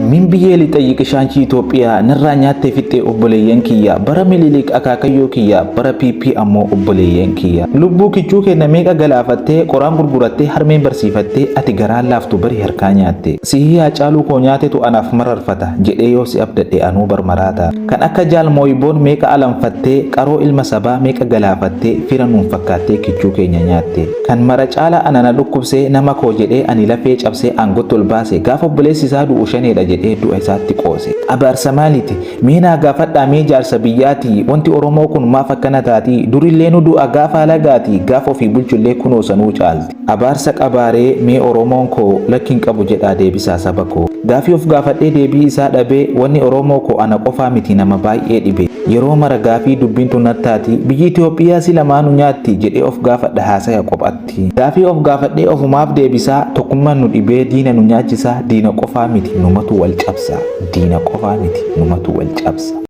Min biyyee lixayyiqish anchi Itoophiyaa narraa nyaattee fixxee obboleeyyan kiyya, bara Mililik akaakayyoo kiyya, bara PP ammoo obboleeyyan kiyya. Lubbuu kichuu keenna meeqa galaafattee, qoraan gurgurattee, harmeen barsiifattee, ati garaan laaftu bari harkaa nyaatte. Sihii Haacaaluu koo nyaatetu anaaf mararfata jedhee yoo si abdadhe anuu bar maraata. Kan akka Jaal Mooyiboon meeqa alanfattee, qaroo ilma sabaa meeqa galaafattee, fira nuun fakkaattee kichuu keenya nyaatte. Kan mara caala ana na dhukkubse, nama koo jedhee ani lafee cabsee aangotti ol baase, gaafa obboleessi isaa du'u shaneedha jedhee du'a isaatti qoose. Abaarsa maaliti? Mee naa gaafadhaa mee jaarsa biyyaati, wanti Oromoo kun maaf akkana taati? Durillee nu du'a gaafa alagaati, gaafa ofii bulchullee kunoo sanuu caalti. Abaarsa qabaaree mee Oromoon koo, lakki hin qabu jedhaa deebisaa saba koo. Gaafii of gaafadhee deebii isaa dhabee, wanni Oromoo koo ana qofaa miti nama baay'ee dhibe. Yeroo mara gaafii dubbiin tun nattaati, biyyi Itoophiyaa si lamaanu nyaatti jedhee of gaafadha haasaya kophatti. Gaafii of gaafadhee ofumaaf deebisaa, tokkummaan nu dhibee diina nu nyaachisaa, diina qofaa miti numatu wal cabsa, diina qofaa miti numatu wal cabsa.